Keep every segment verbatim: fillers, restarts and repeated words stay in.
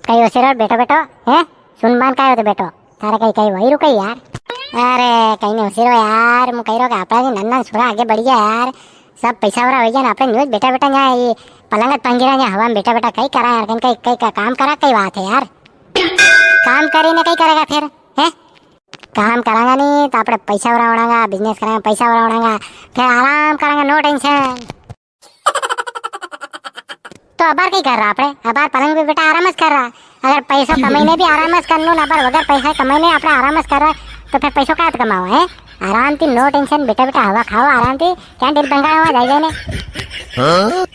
कई होशियार बेटो, बेटो, हैं? सुनबान काय होतो बेटो? थारे कई, कई वही रुके यार। अरे, कई नी होशियार यार, मु कई रो के आपड़ा जी नन्ना छोरा आगे बढ़ गया यार। सब पैसा वाला हो गया ना, आपणे न्यूज बेटा, बेटा यहाँ ये पलंगत पंगीरा यहाँ हवा में बेटा, बेटा कई करा यार, कई, कई, कई का काम करा, कई बात है यार। काम करी ने कई करेगा फिर, हैं? काम करांगा नी तो आपणे पैसा वाला होणांगा, business करांगा, पैसा वाला होणांगा, फिर आराम करांगा, no tension। तो अबार कई कर रहा आपणे? अबार पलंग पे बेटा आराम ज कर रहा। अगर पैसो कमाई ने भी आराम ज करनो ना, अबार वगर पैसा कमाई ने आपणे आराम ज कर रहा, तो फिर पैसो कां कमाओ है? आराम थी, no tension, बेटा, बेटा हवा खाओ आराम थी, क्या दिल भंगाण हुआ जाए जाए ने। हाँ?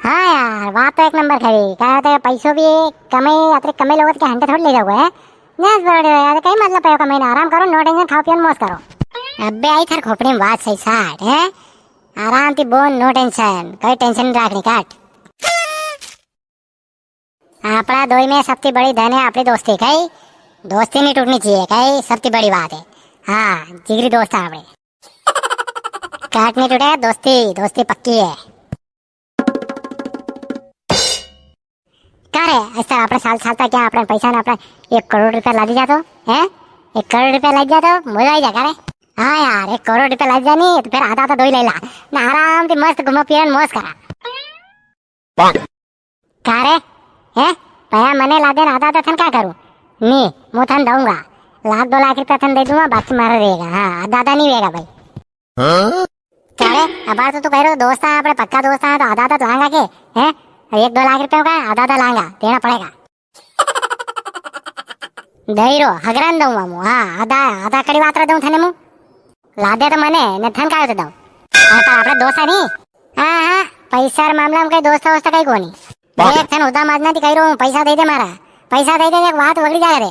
हाँ यार, बात तो एक नंबर खरी। क्या होता है, पैसो भी कमाई, अतरे कमाई लोग के हंडे थोड़ी ले जाओगे, हैं? नेस बड़े हो यार, कई मतलब पे कमाई ना, आराम करो, no tension, खाओ पियो, मौज करो। अबे आई थार खोपड़ी में बात सही साठ, हैं? आराम थी बोन, no tension, कई tension नी राखनी, काट। आपणा दोई में सबती बड़ी धन है आपणी दोस्ती, कई दोस्ती नी टूटनी चाहिए, कई सबती बड़ी बात है। हाँ, जिगरी दोस्त है आपणे। काट नी टूटे दोस्ती, दोस्ती पक्की है। का रे, ऐसा आपणे साल साल तक क्या आपणे पैसा ना आपणे एक करोड़ रुपया लादी जातो, हैं? एक करोड़ रुपया लादी जातो, मजा आई जा का रे। हाँ यार, एक करोड़ रुपया लादी जानी, तो फिर आधा तो दोई ले ला। ना आराम से मस्त घूमो फिरो, मौज करा। का रे, हैं? पया मने लादे ना आधा तो थन का करूँ? नी, मु थन दूंगा। लाख दो लाख रुपया थन दे दूंगा, बाकी मारा रहेगा। हाँ, आधा आधा नी रहेगा भाई। हाँ? का रे, अबार तो तू कई रो दोस्त है, आपणे पक्का दोस्त है, तो आधा आधा लांगा के, हैं? एक दो लाख रुपया का आधा आधा लांगा, देना पड़ेगा। दई रो, हगरान दऊं मामू, हाँ, आधा, आधा कड़ी वातरा दऊं थने मु। लादे तो मने, ने थन कायो तो दऊं। हाँ, पर आपणे दोस्त है नी। हाँ, हाँ, पैसा रे मामला में कई दोस्त वोस्त कई कोनी। देख, थन उदा माजना थी कई रो हूँ, पैसा दे दे मारा। पैसा दे दे, देख, बात वगड़ी जावे रे।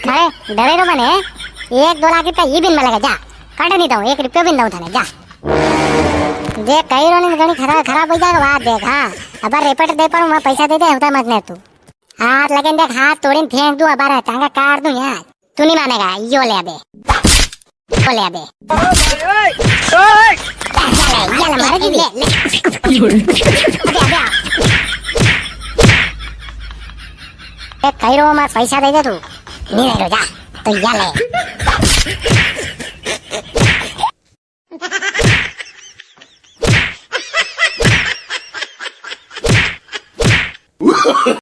अरे, डरे रो मने, एक दो लाख रुपया ये भी नी मिलेगा, जा। कट नी दऊं, एक रुपयो भी नी दऊं थने, जा। देख, कई रो नी, घणी खराब, खराब हो जाएगा, बात देख, हाँ। अब रेपट दे पर मैं पैसा दे दे, उदा माजना तू। हाथ लगे देख, हाथ तोड़ीन फेंक दूं अबार, टांगा काट दूं यार। तू नी मानेगा, यो ले अबे। यो ले अबे। ये ले, ये ले, मारे दी, ले, ले। अबे, अबे आ। ए, कई रो मार पैसा दे दे तू। नी दे रो, जा। तो ये ले।